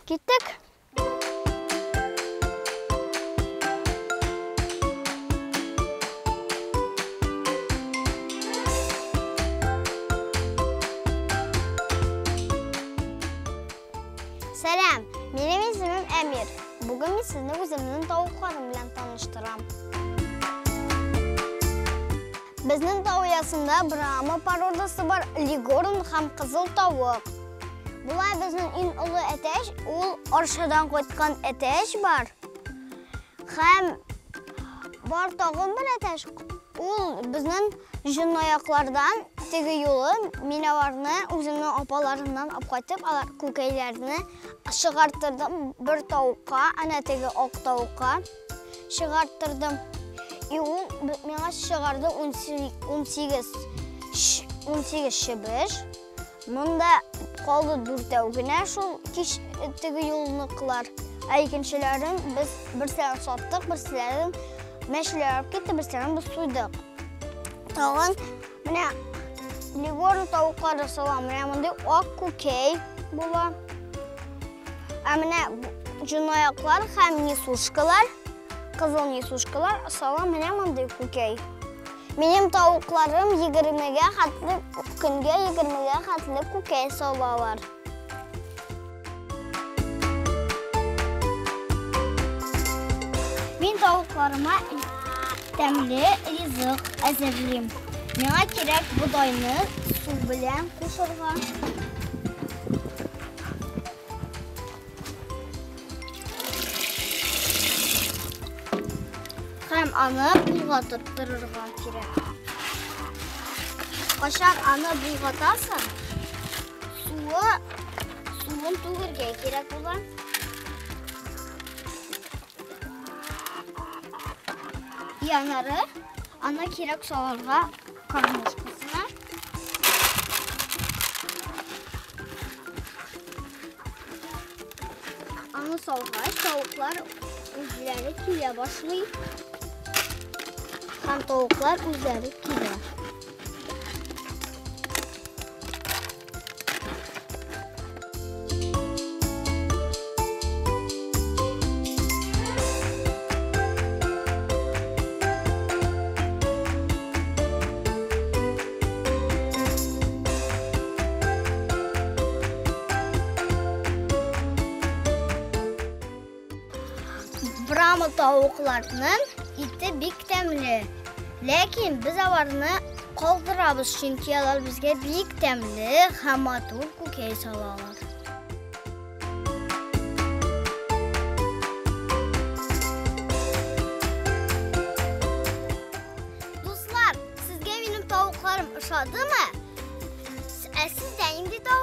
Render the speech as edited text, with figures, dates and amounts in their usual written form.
Киттек. Сәлам, минем исемем Әмир. Бүген мин сезне үземнең тавыкларым белән таныштырам. Безнең тау оясында Брама породасы бар, легорн һәм кызыл тавык. Болай безнең иң олы әтәч, ул Арчадан кайткан әтәч бар. Һәм бар тагын бер әтәч, ул безнең җонаяклардан теге юлы мин аларны үземнең апаларымнан алып кайтып, алар күкәйләрне чыгарттырдым бер тавыкка, әнә теге ак тавыкка чыгарттырдым. И ул миңа чыгарды 18 18 чебеш. Монда калды дүртәү генә шул кич теге юлныкылар. Ә икенчеләрен без берселәрен саттык, берселәрен мәчеләр алып китте, берселәрен без суйдык. Тагын менә легорн тавыклары сала. Менә мондый ак күкәй була. Ә менә җонаяклар һәм несушкалар, кызыл несушкалар сала менә мондый күкәй. Минем тавыкларым 20-гә хәтле, көнгә 20-гә хәтле күкәй салалар. Мин тавыкларыма тәмле ризык әзерлим. Миңа кирәк бодайны су белән кушырга. Һәм аны болгатып торырга кирәк. Кайчан аны болгатасың, суы, суын түгергә кирәк була. И аннары аны кирәк салырга кормушкасына. Аны салгач, тавыклар үзләре килә башлый. Һәм тавыклар үзләре килә. Брама тавыкларның ите бик тәмле. Ләкин без аларны калдырабыз, чөнки алар безгә бик тәмле һәм матур күкәй салалар. Дуслар, сезгә минем тавыкларым ошадымы? Ә сездә нинди тавык